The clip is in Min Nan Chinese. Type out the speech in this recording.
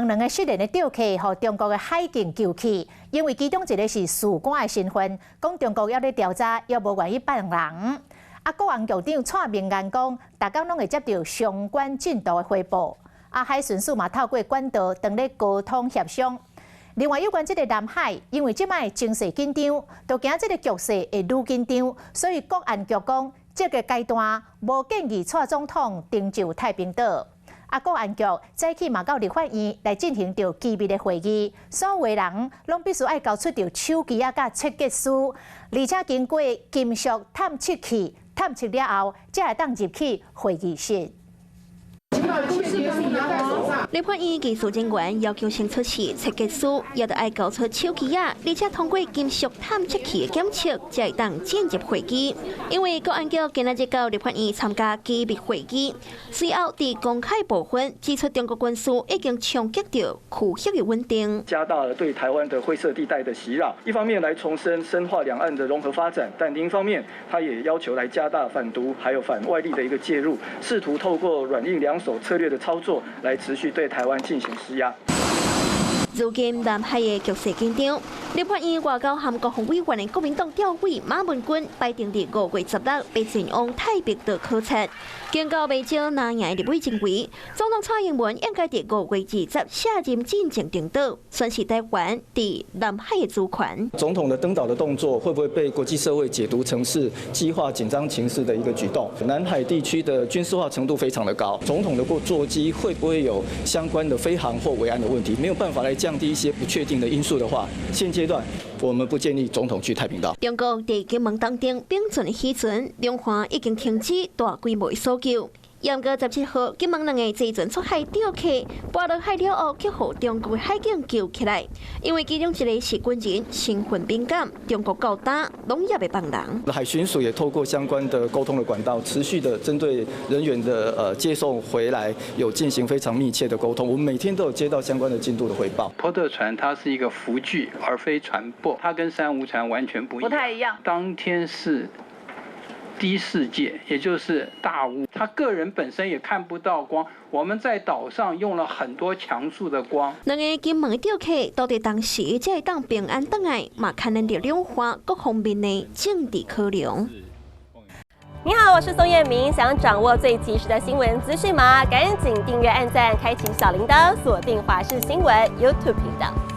門兩个失聯的釣客，予中國的海警救起，因為其中一个是士官的身份，講中國猶咧調查，猶無願意放人。啊，國安局長蔡明彥講，逐工攏會接著相關進度的回報。啊，海巡署嘛透過管道當咧溝通協商。另外有關這个南海，因為這擺情勢緊張，都驚這个局勢會愈緊張，所以國安局講，這个階段無建議蔡總統登上太平島。啊，國安局早起嘛到立法院來進行著機密的會議，所有人攏必須愛交出著手機仔佮切結書，而且經過金屬探測器探測了後，才會當入去會議室。立法院技術人員要求先出示切結書，也著愛交出手機仔，而且通過金屬探測器的檢測，才會當進入會議。因為國安局今仔日到立法院參加機密會議，隨後佇公開部分指出，中國軍事已經衝擊著區域的穩定，加大了對台灣的灰色地帶的襲擾。一方面來重申深化兩岸的融合發展，但另一方面，他也要求來加大反獨還有反外力的一個介入，試圖透過軟硬兩手策略的操作，來持續對台灣進行施壓。如今南海的局勢緊張，立法院外交和國防委員的國民黨召委馬文君擺定佇5月16欲前往太平島考察，警告袂少藍營立委認為，總統蔡英文應該佇5月20卸任進前登島，宣示台灣佇南海的主權。總統的登島的動作會不會被國際社會解讀成是激化緊張情勢的一個舉動？南海地區的軍事化程度非常的高，總統的座機會不會有相關的飛航或維安的問題？沒有辦法來降低一些不確定的因素的話，現階段我們不建議總統去太平島。中國佇金門東丁秉存漁船，兩岸已經停止大規模搜救。毋過17號，金門兩个坐船出海釣客，跋落海了後，卻予中國海警救起來。因為其中一个是軍人，身份敏感，中國到今攏猶未放人。海巡署也透過相關的溝通的管道，持續的針對人員的接送回來，有進行非常密切的溝通。我們每天都有接到相關的進度的回報。波特船它是一個浮具，而非船舶，它跟珊瑚船完全不一樣。不太一樣。當天是低視界，也就是大霧，他個人本身也看不到光。我們在島上用了很多強束的光。兩个金門的釣客到佇當時才會當平安轉來，嘛牽連著兩岸各方面的政治考量。你好，我是宋燕明，想掌握最及時的新聞資訊嗎？趕緊訂閱、按讚、開啟小鈴鐺，鎖定華視新聞 YouTube 頻道。